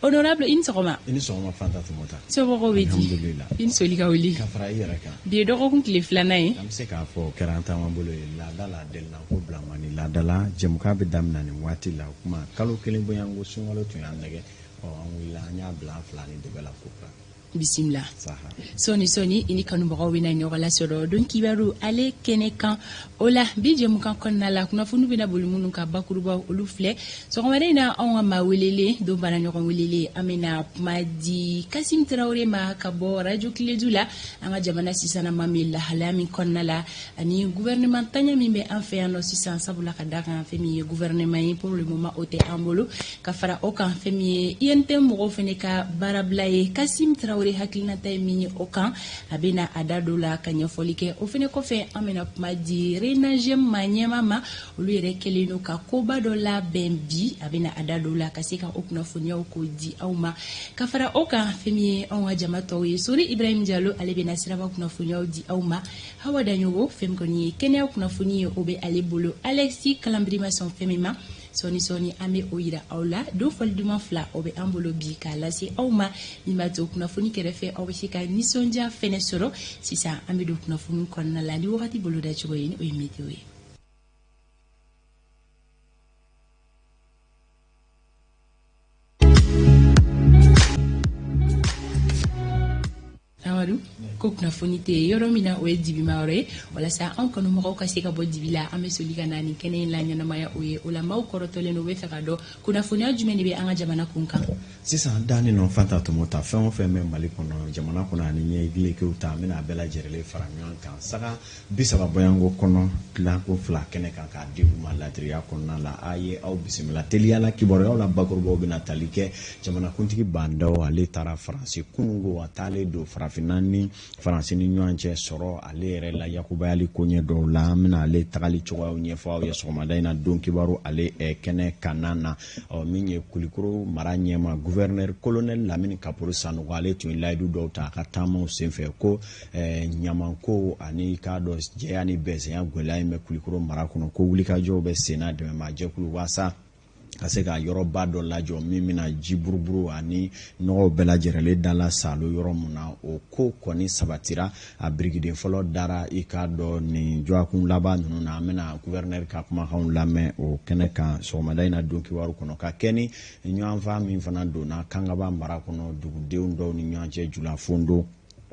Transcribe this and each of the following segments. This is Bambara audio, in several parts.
Honorable, i ni sɔgɔma. I ni sɔgɔma, Fanta Tumota. Somɔgɔw bɛ di? Alhamdulillah. I ni soli ka wuli. Ka fara i yɛrɛ kan. Bi ye dɔgɔkun tile filanan ye. An bɛ se k'a fɔ o kɛra an taama bolo ye laada la, delinako bila man di laada la. Jɛmukan bɛ daminɛ nin waati la. O kuma kalo kelen bɔɲɔgɔnko sunkalo tun y'an nɛgɛ. Ɔ, an wulila, an y'a bila an fila ni dɛbɛ la ko kura. Bisimila. Sɔɔni sɔɔni, i ni kanubagaw bɛna ɲɔgɔn lasɔrɔ don kibaru ale kɛnɛ kan. O la, bi jɛmukan kɔnɔna la, kunnafoni bɛna boli minnu ka bakurubaw, olu filɛ. Sɔgɔmada in na, anw ka maa welelen don bana ɲɔgɔn welelen, an bɛna kuma di Kasim Tarawele ma ka bɔ Radio Kiledu la. An ka jamana sisanama min lahalaya min kɔnɔna la ani gouvernement tanya min bɛ an fɛ yan nɔ sisan, sabula ka da kan fɛn min ye gouvernement ye, pour le moment o tɛ an bolo. Ka fara o kan, fɛn min ye UNTM mɔgɔw fana ka baarabila ye, Kasim Tarawele hakilinata ye min ye o kan, a bɛna a da don la ka ɲɛfɔli kɛ. O fana kɔfɛ, an bɛna kuma di RENAJEM ma ɲɛma ma. Olu yɛrɛ kɛlen don ka koba dɔ labɛn bi, a bɛna a da don la ka se ka o kunnafoniyaw ko di aw ma. Ka fara o kan, fɛn min ye anw ka jama tɔw ye, Sori Ibrahim Jalo, ale bɛna siraba kunnafoniyaw di aw ma. Hawa Daɲogo, fɛn min kɔni ye kɛnɛya kunnafoni ye, o bɛ ale bolo. Alexis Kalambiri ma sɔn fɛn min ma, sɔɔni sɔɔni an bɛ o yira aw la. Don fɔli duman fila, o bɛ an bolo bi k'a lase aw ma, min b'a to kunnafoni kɛrɛfɛ, aw bɛ se ka nisɔndiya fɛnɛ sɔrɔ. Sisan an bɛ don kunnafoni kɔnɔna la ni wagati boloda cogo ye, ni o ye météo ye. Amadu ko kunnafoni tɛ yɔrɔ min na, o ye dibima yɔrɔ ye. Walasa an kanumɔgɔw ka se ka bɔ dibi la, an bɛ soli ka na nin kɛnɛ in la ɲɛnamaya o ye. O la, maaw kɔrɔtɔlen don, u bɛ fɛ ka dɔn kunnafoniya jumɛn de bɛ an ka jamana kun kan. Sisan danni nɔ, Fanta Tomota, fɛn o fɛn bɛ Mali kɔnɔ, jamana kɔnɔ ani ɲɛgilekew ta, an bɛna a bɛɛ lajɛlen fara ɲɔgɔn kan saga 30 bɔɲɔgɔnko kɔnɔ, tilanko fila kɛnɛ kan, k'a di u ma ladiriya kɔnɔna la. A ye aw bisimila teliya la kibaruyaw la. Bakurubaw bɛna tali kɛ jamanakuntigi Ba Ndaw, ale taara Faransi kununko. A taalen don farafinna ni Faransi ni ɲɔgɔn cɛ sɔrɔ ale yɛrɛ la yakubayali koɲɛ dɔw la. An bɛna ale tagali cogoyaw ɲɛfɔ aw ye sɔgɔmada in na don kibaru ale kɛnɛ kanna na. Ɔ, min ye Kulikoro mara ɲɛma, gouverneur colonel Lamini Kapuru Sanogo, ale tun ye layidu dɔw ta a ka taamaw senfɛ ko ɲamanko ani k'a dɔn jɛya ni bɛnsɛnya gɛlɛya in bɛ Kulikoro mara kɔnɔ, ko wulikajɔw bɛ senna dɛmɛbaajɛkulu waasa ka se ka yɔrɔba dɔ lajɔ min bɛna ji buruburu ani nɔgɔw bɛɛ lajɛlen dala salo yɔrɔ mun na. O ko kɔni sabatira, a birikiden fɔlɔ dara i k'a dɔn nin dɔgɔkun laban ninnu na. An bɛna gouverneur ka kumakanw lamɛn o kɛnɛ kan sɔgɔmada in na don kibaru kɔnɔ, ka kɛ ni ɲɔgɔnfa min fana donna Kangaba mara kɔnɔ dugudenw dɔw ni ɲɔgɔn cɛ Julafondo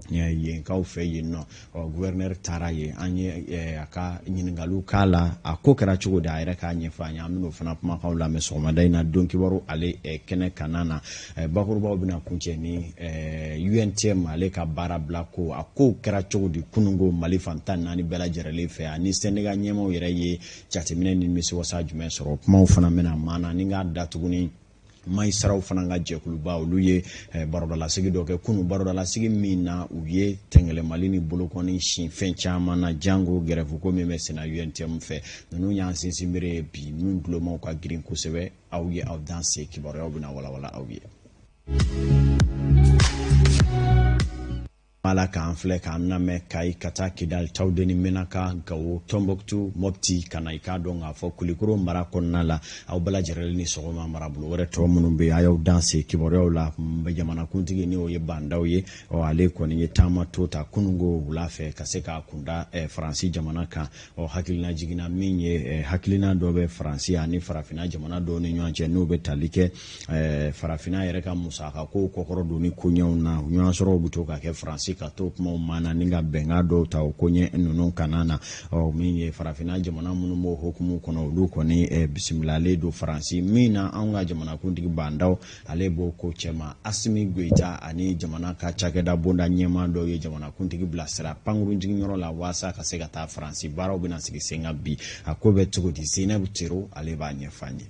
yenkaw fɛ yen nɔ. Ɔ, gouverneur taara yen, an ye a ka ɲininkaliw k'a la, a ko kɛra cogo di, a yɛrɛ k'a ɲɛfɔ an ye. An bɛn'o fana kumakanw lamɛn sɔgɔmada in na don kibaru ale kɛnɛ kanna na. Bakurubaw bɛna kuncɛ ni UNTM ale ka baara bila ko, a kow kɛra cogo di kununko Mali fan 14 bɛɛ lajɛlen fɛ, ani syndicat ɲɛmaaw yɛrɛ ye jateminɛ ni nimisiwasa jumɛn sɔrɔ. Kumaw fana bɛna maana ni k'a datuguni maisaraw fana ka jɛkuluba, olu ye barodalasigi dɔ kɛ kunu, barodalasigi min na u ye tɛngɛlɛmali ni bolokɔni sin fɛn caman na, jango gɛrɛfuko min bɛ senna UNTM fɛ. Ninnu y'an sinsinbere ye bi min tulomaw ka girin kosɛbɛ. Aw ye aw danse, kibaruyaw bɛna walawala aw ye. Ala k'an filɛ k'an lamɛn Kayi ka taa Kidali, Tawudeni, Menaka, Gawo, Tɔnbɔkutu, Mɔpti, ka na i k'a dɔn k'a fɔ Kulikoro mara kɔnɔna la. Aw bɛɛ lajɛlen ni sɔgɔma. Marabolo wɛrɛ tɔ minnu bɛ yen, a y'aw danse kibaruyaw la. Jamanakuntigi, ni o ye Ba Ndaw ye, ɔ, ale kɔni ye taama to ta kununko wula fɛ ka se k'a kunda Faransi jamana kan. Ɔ, hakilina jiginna min ye, hakilina dɔ bɛ Faransi ani farafinna jamana dɔw ni ɲɔgɔn cɛ, n'o bɛ tali kɛ farafinna yɛrɛ ka musaka ko kɔkɔrɔ don ni koɲɛw na. Ɲɔgɔn sɔrɔw bɛ to ka kɛ Faransi ka to kumaw maana ni ka bɛnkan dɔw ta o koɲɛ ninnu kana na. Ɔ, min ye farafinna jamana minnu b'o hukumu kɔnɔ, olu kɔni bisimilalen don Faransi min na. Anw ka jamanakuntigi Ba Ndaw, ale b'o ko cɛma. Asimi Goyita ani jamana ka cakɛda bonda ɲɛmaa dɔw ye jamanakuntigi bilasira pankurun jiginyɔrɔ la waasa ka se ka taa Faransi. Baaraw bɛna sigi sen kan bi. A ko bɛ cogo di? Zeinabu Tero, ale b'a ɲɛfɔ an ye.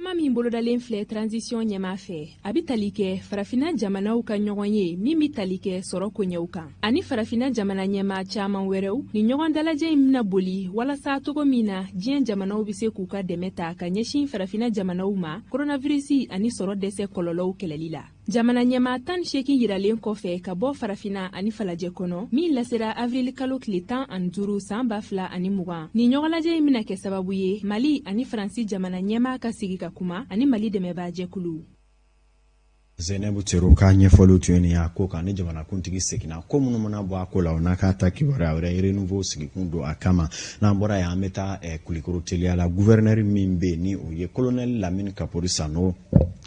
Taama min bolodalen filɛ transition ɲɛmaa fɛ, a bɛ tali kɛ farafina jamanaw ka ɲɔgɔn ye min bɛ tali kɛ sɔrɔ koɲɛw kan ani farafina jamana ɲɛmaa caman wɛrɛw. Ni ɲɔgɔn dalajɛ in bɛna boli walasa togo min na diɲɛ jamanaw bɛ se k'u ka dɛmɛ ta ka ɲɛsin farafina jamanaw ma koronavirisi ani sɔrɔ dɛsɛ kɔlɔlɔw kɛlɛli la. Jamana ɲɛmaa 18 yiralen kɔfɛ ka bɔ farafina ani falajɛ kɔnɔ, min lasera avril kalo tile 15 san 2020, nin ɲɔgɔnlajɛ in bɛna kɛ sababu ye Mali ani Faransi jamana ɲɛmaa ka sigi ka kuma ani Mali dɛmɛbaa jɛkulu. Zenabu Tero ka ɲɛfɔliw tun ye nin y'a ko kan. Ni jamanakuntigi seginna, ko minnu mana bɔ a ko la, o n'a k'a ta kibaruya wɛrɛ, Renouveau sigikun don a kama. N'an bɔra yen, an bɛ taa Kulikoro teliya la. Gouverneur min bɛ yen, ni o ye colonel Lamini Kapori Sanogo,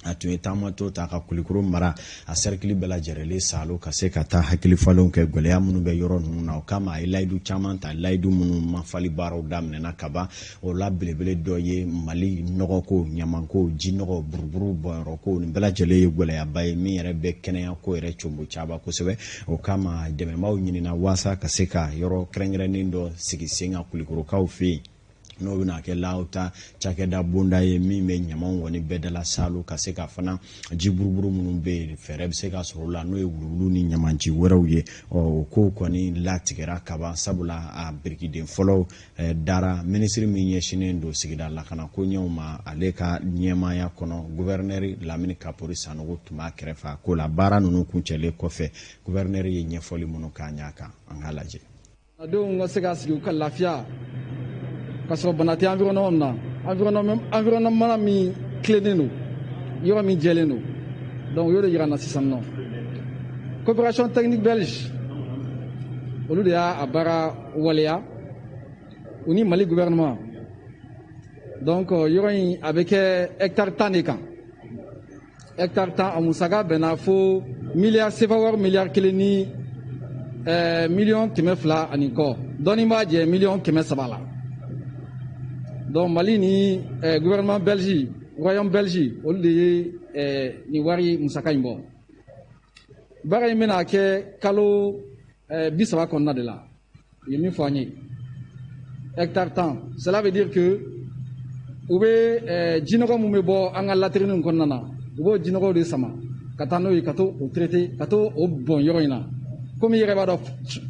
a tun ye taamatɔ ta ka Kulikoro mara a cercle bɛɛ lajɛrɛlen salo, ka se ka taa hakilifalenw kɛ gɛlɛya minnu bɛ yɔrɔ ninnu na. O kama, a ye layidu caman ta, layidu minnu mafali baaraw daminɛna kaban. O la belebele dɔ ye Mali nɔgɔko, ɲamanko, jinɔgɔ, buruburu bɔnyɔrɔko. Nin bɛɛ lajɛlen ye gɛlɛyaba ye min yɛrɛ bɛ kɛnɛyako yɛrɛ combo caba kosɛbɛ. O kama, dɛmɛbaaw ɲinina waasa ka se ka yɔrɔ kɛrɛnkɛrɛnnen dɔ sigi sen kan Kulikorokaw fɛ yen, n'o bɛna kɛ lawta cakɛda bonda ye min bɛ ɲamanw kɔni bɛɛ dala salo, ka se ka fana ji buruburu minnu bɛ yen, fɛɛrɛ bɛ se ka sɔrɔ o la, n'o ye wuluwulu ni ɲamanji wɛrɛw ye. Ɔ, o kow kɔni latigɛra kaban, sabula a birikiden fɔlɔw dara minisiri min ɲɛsinnen don sigida lakana koɲɛw ma, ale ka ɲɛmaaya kɔnɔ. Gouverneur Lamini Kapori Sanogo tun b'a kɛrɛfɛ a ko la. Baara ninnu kuncɛlen kɔfɛ, gouverneur ye ɲɛfɔli minnu k'a ɲɛ kan, an k'a lajɛ. Denw ka se ka sigi u ka lafiya ka sɔrɔ bana tɛ environnement na, environnement min tilennen don, yɔrɔ min jɛlen don. Donc u y'o de yira n na sisan nɔ. Coopération technique belge, olu de y'a a baara waleya, u ni Mali gouvernement. Donc yɔrɔ in a bɛ kɛ hectare 10 de kan, hectare 10. A musaka bɛnna fo miliyari sefa wari miliyari 1 ni miliyɔn 200 ani kɔ dɔɔni, b'a jɛ miliyɔn 300 la. Donc Mali ni gouvernement belge, royaume belge, olu de ye nin wari musaka in bɔ. Baara in bɛna kɛ kalo 30 kɔnɔna de la. U ye min fɔ an ye, hectare 10, cela veut dire que u bɛ jinɔgɔ mun bɛ bɔ an ka latrines kɔnɔna na, u b'o jinɔgɔw de sama ka taa n'o ye, ka t'o traiter, ka t'o bɔn yɔrɔ in na. Komi i yɛrɛ b'a dɔn,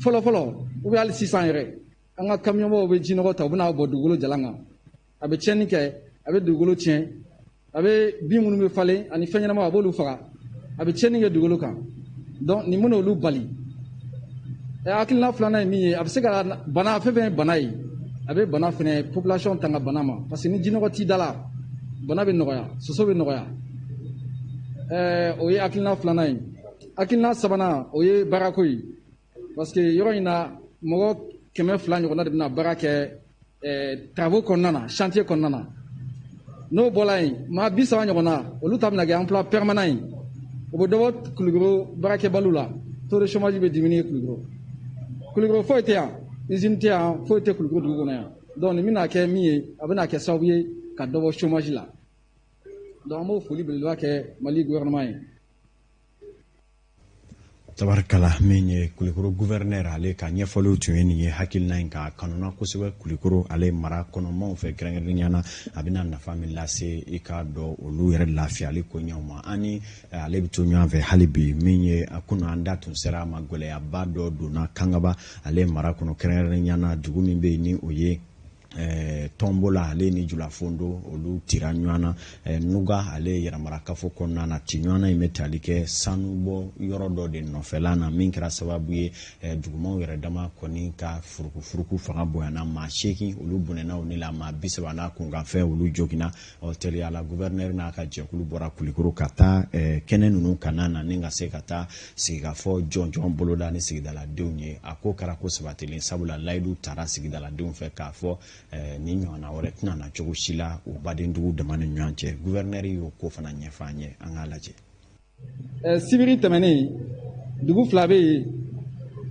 fɔlɔ fɔlɔ ou bien hali sisan yɛrɛ, an ka kamiyɔnbaw bɛ jinɔgɔ ta, u bɛna bɔ dugukolo jalan kan. A bɛ tiɲɛni kɛ, a bɛ dugukolo tiɲɛ, a bɛ bin minnu bɛ falen ani fɛn ɲɛnamaw, a b'olu faga, a bɛ tiɲɛni kɛ dugukolo kan. Donc nin bɛna olu bali. Hakilina filanan ye min ye, a bɛ se ka bana fɛn fɛn ye bana ye, a bɛ bana fɛnɛ population tanga bana ma, parce que ni jinɔgɔ t'i da la, bana bɛ nɔgɔya, soso bɛ nɔgɔya. O ye hakilina filanan ye. Hakilina sabanan, o ye baarako ye, parce que yɔrɔ in na, mɔgɔ 200 ɲɔgɔnna de bɛna baara kɛ travaux kɔnɔna na, chantier kɔnɔna na. N'o bɔra yen, maa 30 ɲɔgɔnna, olu ta bɛna kɛ emploi permanent ye. O bɛ dɔ bɔ Kulukoro baarakɛbaliw la, taux de chômage bɛ diminuer Kulukoro. Kulukoro foyi tɛ yan, usine tɛ yan, foyi tɛ Kulukoro dugu kɔnɔ yan. Donc nin bɛna kɛ min ye, a bɛna kɛ sababu ye ka dɔ bɔ chômage la. Donc an b'o foli belebeleba kɛ Mali gouvernement ye. Tabarikala, min ye Kulikoro gouverneur, ale ka ɲɛfɔliw tun ye nin ye. Hakilina in ka kanuna kosɛbɛ Kulikoro ale mara kɔnɔmaw fɛ, kɛrɛnkɛrɛnnenya na a bɛna nafa min lase, i k'a dɔn, olu yɛrɛ lafiyali ko ɲɛw ma. An ni ale bɛ to ɲɔgɔn fɛ hali bi. Min ye a kunun, an da tun sera a ma, gɛlɛyaba dɔ donna Kangaba ale mara kɔnɔ, kɛrɛnkɛrɛnnenya na dugu min bɛ yen, ni o ye Tɔnbola, ale ni Julafondo, olu tira ɲɔgɔn na Nuga ale yɛrɛmara kafo kɔnɔna na. Ci ɲɔgɔn in bɛ tali kɛ sanubɔ yɔrɔ dɔ de nɔfɛla na, min kɛra sababu ye dugumaw yɛrɛ dama kɔni ka furukufuruku fanga bonyana. Maa 8, olu bɔnɛna ni la, maa 30 n'a kunkanfɛn, olu joginna. Ɔ, teliyala, gouverneur n'a ka jɛkulu bɔra Kulikoro ka taa kɛnɛ ninnu kana na, ni ka se ka taa sigikafɔ jɔnjɔn boloda ni sigidaladenw ye. A ko kɛra ko sabatilen, sabula layidu taara sigidaladenw fɛ k'a fɔ ni ɲɔgɔnna wɛrɛ tɛna na cogo si la u badendugu dama ni ɲɔgɔn cɛ. Gouverneur y'o ko fana ɲɛfɔ an ye, an k'a lajɛ. Sibiri tɛmɛnen, dugu fila bɛ yen,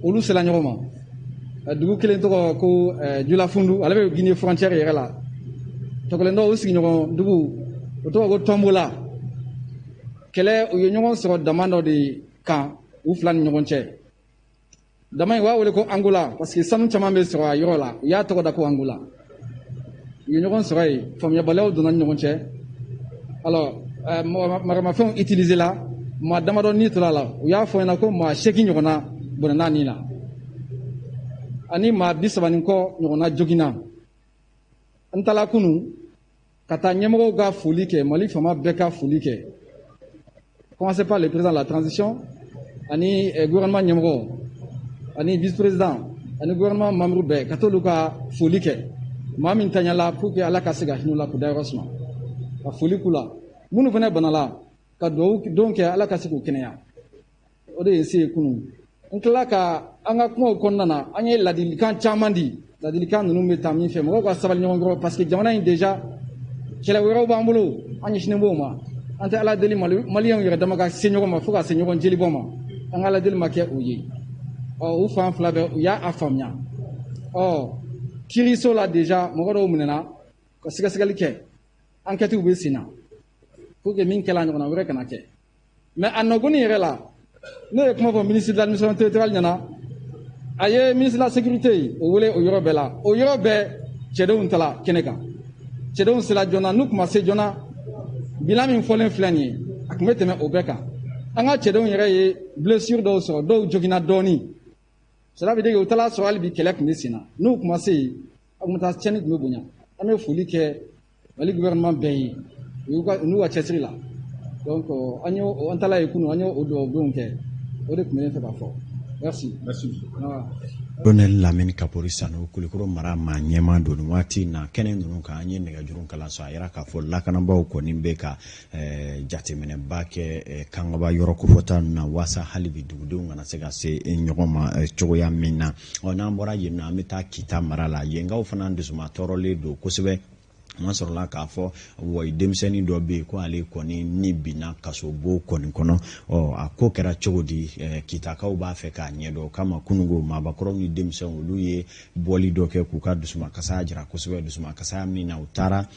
olu sera ɲɔgɔn ma. Dugu kelen tɔgɔ ko Julafundu, ale bɛ Guinée frontière yɛrɛ la. Tɔ kelen dɔ, o sigiɲɔgɔn dugu, o tɔgɔ ko Tɔnbola. Kɛlɛ, u ye ɲɔgɔn sɔrɔ dama dɔ de kan u fila ni ɲɔgɔn cɛ. Dama in, u b'a wele ko Angola, parce que sanu caman bɛ sɔrɔ a yɔrɔ la, u y'a tɔgɔ da ko Angola. U ye ɲɔgɔn sɔrɔ yen, faamuyabaliyaw donna ni ɲɔgɔn cɛ. Alors maramafɛnw utiliser la, maa damadɔ ni tora la. U y'a fɔ ɲɛna ko maa 8 ɲɔgɔnna bɔnɛna nin na, ani maa 30 ni kɔ ɲɔgɔnna joginna. N taala kunu ka taa ɲɛmɔgɔw ka foli kɛ, Mali faama bɛɛ ka foli kɛ, commencez par le président de la transition ani gouvernement ɲɛmɔgɔ ani vice président ani gouvernement membre bɛɛ, ka t'olu ka foli kɛ. Maa min taɲala, pour que Ala ka se ka hinɛ u la k'u dayɔrɔ suma, ka foli k'u la. Minnu fana banala. Ka dugawu don kɛ Ala ka se k'u kɛnɛya. O de ye n se ye kunun. N tilala ka an ka kumaw kɔnɔna na, an ye ladilikan caman di. Ladilikan ninnu bɛ taa min fɛ, mɔgɔw ka sabali ɲɔgɔn kɔrɔ, parce que jamana in déjà kɛlɛ wɛrɛw b'an bolo, an ɲɛsinnen b'o ma. An tɛ Ala deli Maliyɛnw yɛrɛ dama ka se ɲɔgɔn ma fo ka se ɲɔgɔn jelibɔ ma. An ka Ala deli ma kɛ o ye. Ɔ, u fan fila bɛɛ u y'a faamuya. Ɔ, kiiriso la déjà mɔgɔ dɔw minɛna ka sɛgɛsɛgɛli kɛ, enquête bɛ sen na pour que min kɛla ɲɔgɔnna wɛrɛ kana kɛ. Mais a nɔgɔni yɛrɛ la, ne ye kuma fɔ ministre de l'Administration territoriale ɲɛna, a ye ministre de la Sécurité o wele o yɔrɔ bɛɛ la. O yɔrɔ bɛɛ cɛdenw tala kɛnɛ kan. Cɛdenw sera joona, n'u tun ma se joona, bilan min fɔlen filɛ nin ye, a tun bɛ tɛmɛ o bɛɛ kan. An ka cɛdenw yɛrɛ ye blessure dɔw sɔrɔ, dɔw joginna dɔɔni. Cela veut dire que u taara sɔrɔ hali bi kɛlɛ tun bɛ sen na. N'u tun ma se yen, a tun bɛ taa tiɲɛni tun bɛ bonya. An bɛ foli kɛ Mali gouvernement bɛɛ ye u n'u ka cɛsiri la. Donc an y'o, an taala yen kunun, an y'o o dugawu kɛ. O de tun bɛ ne fɛ ka fɔ. Merci. Merci. Colonel Lamine Kapori Sanu, Kulikoro mara maa ɲɛmaa don nin waati na kɛnɛ ninnu kan, an ye nɛgɛjuru kalan sɔrɔ. A yira k'a fɔ lakanabaaw kɔni bɛ ka jateminɛba kɛ Kangaba yɔrɔ kofɔta ninnu na, waasa hali bi dugudenw kana se ka se ɲɔgɔn ma cogoya min na. Ɔ, n'an bɔra yen nɔ, an bɛ taa Kita mara la. Yenkaw fana dusuma tɔɔrɔlen don kosɛbɛ. An sɔrɔla k'a fɔ wa denmisɛnnin dɔ bɛ yen ko ale kɔni ni binna kasobo kɔni kɔnɔ. Ɔ, a ko kɛra cogo di? Kitakaw b'a fɛ k'a ɲɛdɔn. O kama kununko maabakɔrɔw ni denmisɛnw, olu ye bɔli dɔ kɛ k'u ka dusumakasa jira kosɛbɛ. Dusumakasa min na, u taara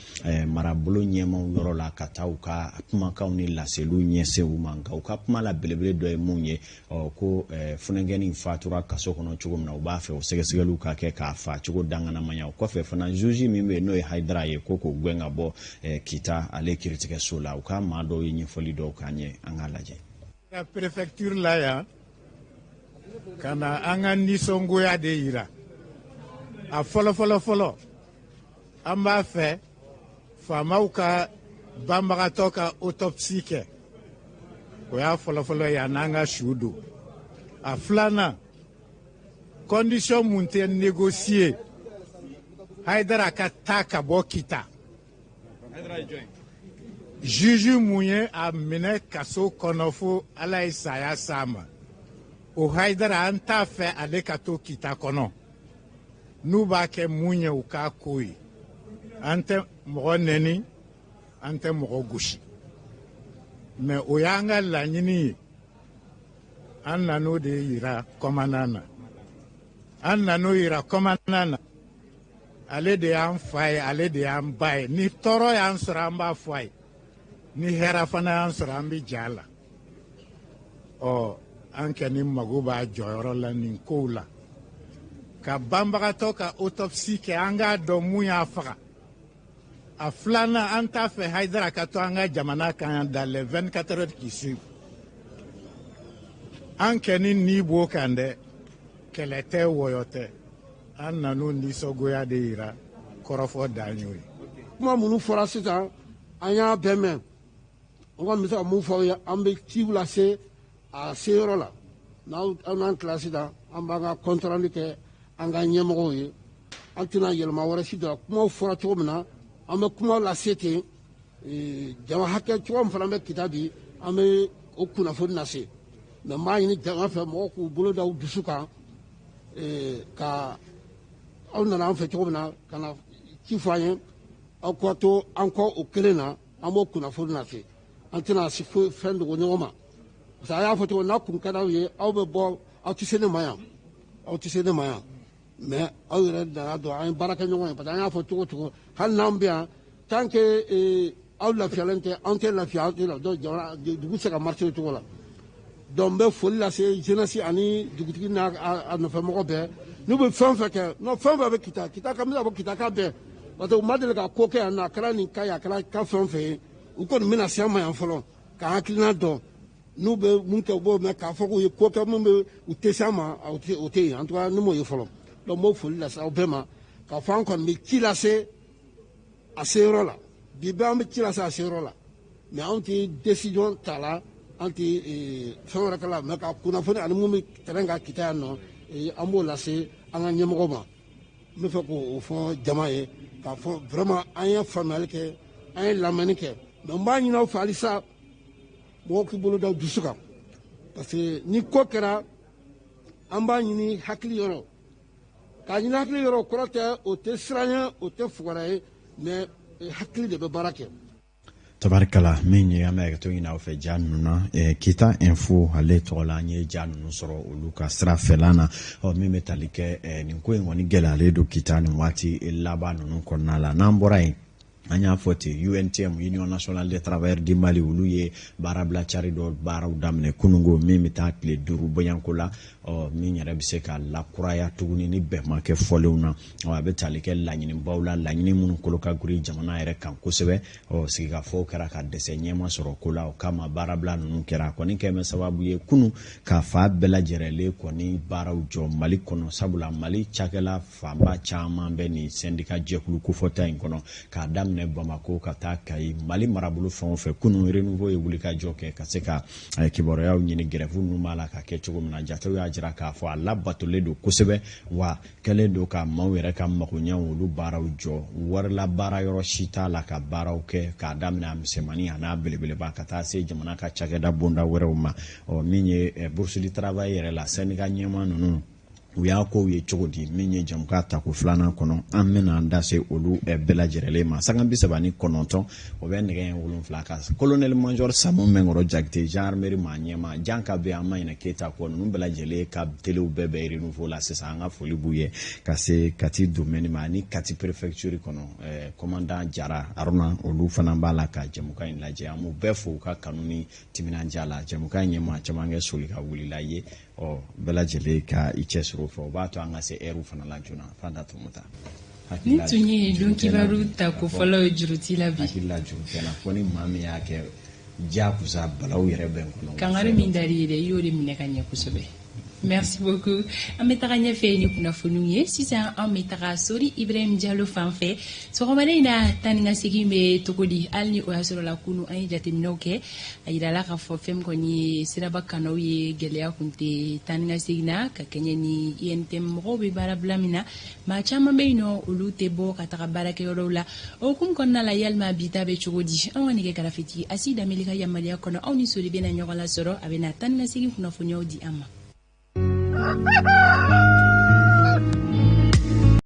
marabolo ɲɛmaw yɔrɔ la ka taa u ka kumakanw ni laseliw ɲɛsin u ma. Nka u ka kuma la belebele dɔ ye mun ye? Ɔ, ko funankɛnin fatura kaso kɔnɔ cogo min na, u b'a fɛ o sɛgɛsɛgɛliw ka kɛ k'a fa cogo danganamaya. O kɔfɛ fana, juge min bɛ yen n'o ye Hayidara ye, ko k'o gɛn ka bɔ Kita ale kiiritigɛso la. U ka maa dɔw ye ɲɛfɔli dɔw k'an ye, an k'a lajɛ. Ka préfecture la yan ka na an ka nisɔngoya de yira. A fɔlɔ fɔlɔ fɔlɔ, an b'a fɛ faamaw ka banbagatɔ ka autopsie kɛ. O y'a fɔlɔfɔlɔ ye, a n'an ka su don. A filanan, condition mun tɛ négocier, Hayidara ka taa ka bɔ Kita. Juge mun ye a minɛ kaso kɔnɔ fo Ala ye saya s'a ma, o Hayidara, an t'a fɛ ale ka to Kita kɔnɔ. N'u b'a kɛ mun ye, u k'a ko ye. An tɛ mɔgɔ nɛni, an tɛ mɔgɔ gosi, mais o y'an ka laɲini ye. An nan'o de yira commandant na, an nan'o yira commandant na. Ale de y'an fa ye, ale de y'an ba ye. Ni tɔɔrɔ y'an sɔrɔ, an b'a fɔ a ye. Ni hɛrɛ fana y'an sɔrɔ, an bɛ ja la. Ɔ, an kɔni mago b'a jɔyɔrɔ la nin kow la, ka banbagatɔ ka autopsie kɛ, an k'a dɔn mun y'a faga. A filanan, an t'a fɛ Hayidara ka to an ka jamana kan dans les 24 heures qui suivent. An kɔni ni b'o kan dɛ, kɛlɛ tɛ, wɔyɔ tɛ. An nan'o nisɔngoya de yira. Kɔrɔfɔ dan y'o ye. Kuma minnu fɔra sisan, an y'a bɛɛ mɛn. An kɔni bɛ se ka mun fɔ aw ye? An bɛ ciw lase a seyɔrɔ la. N'aw n'an tila sisan, an b'an ka compte rendu kɛ an ka ɲɛmɔgɔw ye. An tɛna yɛlɛma wɛrɛ si don a kumaw fɔra cogo min na, an bɛ kumaw lase ten. Jama hakɛ cogo min fana bɛ Kita bi, an bɛ o kunnafoni lase. Mais n b'a ɲini jama fɛ, mɔgɔw k'u bolo da u dusu kan ka aw nana an fɛ cogo min na ka na ci fɔ an ye, aw ka to an kɔ o kelen na. An b'o kunnafoni lase. An tɛna foyi fɛn dogo ɲɔgɔn ma, parce que a y'a fɔ cogo n'a kun ka d'aw ye, aw bɛ bɔ. Aw tɛ se ne ma yan, aw tɛ se ne ma yan, mais aw yɛrɛ nana dɔn an ye baara kɛ ɲɔgɔn ye, parce que an y'a fɔ cogo cogo, hali n'an bɛ yan, tant que aw lafiyalen tɛ, anw tɛ lafiya, aw tɛ lafiya. Donc jamana dugu tɛ se ka marcher o cogo la. Donc n bɛ foli lase jeunesse ani dugutigi n'a a nɔfɛmɔgɔ bɛɛ. N'u bɛ fɛn fɛn kɛ, non, fɛn fɛn bɛ Kita, Kita ka, n bɛ se ka fɔ Kita ka bɛɛ, parce que u ma deli ka ko kɛ yan nɔ. A kɛra nin ka ye, a kɛra ka fɛn fɛn ye, u kɔni bɛna se an ma yan fɔlɔ k'an hakilina dɔn. N'u bɛ mun kɛ, u b'o mɛn. K'a fɔ k'u ye ko kɛ mun bɛ u tɛ se an ma, o tɛ yen. En tout cas, ne m'o ye fɔlɔ. Donc n b'o foli lase aw bɛɛ ma, k'a fɔ an kɔni bɛ ci lase a seyɔrɔ la. Bi bɛɛ, an bɛ ci lase a seyɔrɔ la, mais anw tɛ décision ta la, an tɛ fɛn wɛrɛ kɛ la, mais ka kunnafoni ani mun bɛ terrain kan Kita yan nɔ, an b'o lase an ka ɲɛmɔgɔ ma. N bɛ fɛ k'o fɔ jama ye, k'a fɔ vraiment an ye faamuyali kɛ, an ye lamɛnni kɛ, mais n b'a ɲini aw fɛ halisa. Mɔgɔw k'i bolo da dusu kan, parce que ni ko kɛra, an b'a ɲini hakili yɔrɔ. K'a ɲini hakili yɔrɔ kɔrɔ tɛ o tɛ siran ye, o tɛ fugara ye, mais hakili de bɛ baara kɛ. Tabarikala, min ye an bɛ hakɛto ɲini aw fɛ ja ninnu na, Kita Info ale tɔgɔ la, an ye ja ninnu sɔrɔ olu ka sira fɛlan na. Ɔ, min bɛ tali kɛ nin ko in kɔni gɛlɛyalen don Kita nin waati laban ninnu kɔnɔna la. N'an bɔra yen, an y'a fɔ ten, UNTM, Union nationale des travailleurs du Mali, olu ye baarabila cari dɔ baaraw daminɛ kunungo, min bɛ taa tile 5 bɔyanko la. Ɔ, min yɛrɛ bɛ se ka lakuraya tuguni ni bɛn ma kɛ fɔlenw na. Ɔ, a bɛ tali kɛ laɲinibaw la, laɲini minnu kolo ka girin jamana yɛrɛ kan kosɛbɛ. Ɔ, sigikafɔw kɛra ka dɛsɛ, ɲɛma sɔrɔ ko la. O kama baarabila ninnu kɛra. A kɔni kɛ bɛ sababu ye kunun ka fa bɛɛ lajɛrɛlen kɔni baaraw jɔ Mali kɔnɔ, sabula Mali cakɛla fanba caman bɛ nin syndicat jɛkulu kofɔta in kɔnɔ, k'a daminɛ Bamako ka taa Kayi, Mali marabolo fɛn o fɛn. Kunun Renouveau ye wulikajɔ kɛ ka se ka kibaruyaw ɲini grève ninnu b'a la ka kɛ cogo min na. Jatew y'a jira k'a fɔ a labatolen don kosɛbɛ, wa kɛlen don ka maaw yɛrɛ ka magoɲɛw olu baaraw jɔ. Warila baara yɔrɔ si t'a la ka baaraw kɛ, k'a daminɛ a misɛnmanin a n'a belebeleba ka taa se jamana ka cakɛda bonda wɛrɛw ma. Ɔ, min ye bourse du travail yɛrɛ la, syndicat ɲɛmaa ninnu u y'a kow ye cogo di, min ye jamukan tako filanan kɔnɔ, an bɛna an da se olu bɛɛ lajɛrɛlen ma. Sanga 39, o bɛ nɛgɛ 7 kan. Colonel major Samu Mɛnkɔrɔ Jakite, gendarmerie maa ɲɛma jan ka bɛ, an ma ɲinɛ Keyita kɔ. Ninnu bɛɛ lajɛlen ka telew bɛɛ bɛ Renouveau la sisan. An ka foli b'u ye ka se Kati domaine ma ani Kati préfecture kɔnɔ, commandant Jara Aruna, olu fana b'a la ka jamukan in lajɛ. An b'u bɛɛ fo u ka kanu ni timinandiya la. Jamukan in ye maa caman kɛ soli ka wuli la ye. Ɔ, bɛɛ lajɛlen ka i cɛsiri o fɛ, o b'a to an ka se ɛriw fana la joona. Fanta Tumuta. Nin tun ye don kibaru tako fɔlɔ ye juruti la bi. Hakili la juru tɛ n na, fo ni maa min y'a kɛ diyagosa, balaw yɛrɛ bɛ n kɔnɔ. Kangari min dar'i ye dɛ, i y'o de minɛ ka ɲɛ kosɛbɛ. Merci beaucoup. An bɛ taga ɲɛfɛ ni kunnafoniw ye sisan. An bɛ taga Sori Ibrahim Jalo fan fɛ sɔgɔmada in na. Taa ni ka segin bɛ cogo di? Hali ni o y'a sɔrɔ la kunu an ye jateminɛw kɛ, a yirala k'a fɔ fɛn min kɔni ye siraba kanaw ye, gɛlɛya kun tɛ taa ni ka segin na ka kɛɲɛ ni UNTM mɔgɔw bɛ baara bila min na. Maa caman bɛ yen nɔ, olu tɛ bɔ ka taga baarakɛyɔrɔw la. O hukumu kɔnɔna la, yalima bi ta bɛ cogo di? An ka nɛgɛ karafetigi Asi Danbele ka yamaruya kɔnɔ, aw ni Sori bɛna ɲɔgɔn lasɔrɔ. A bɛna taa ni ka segin kunnafoniyaw di an ma.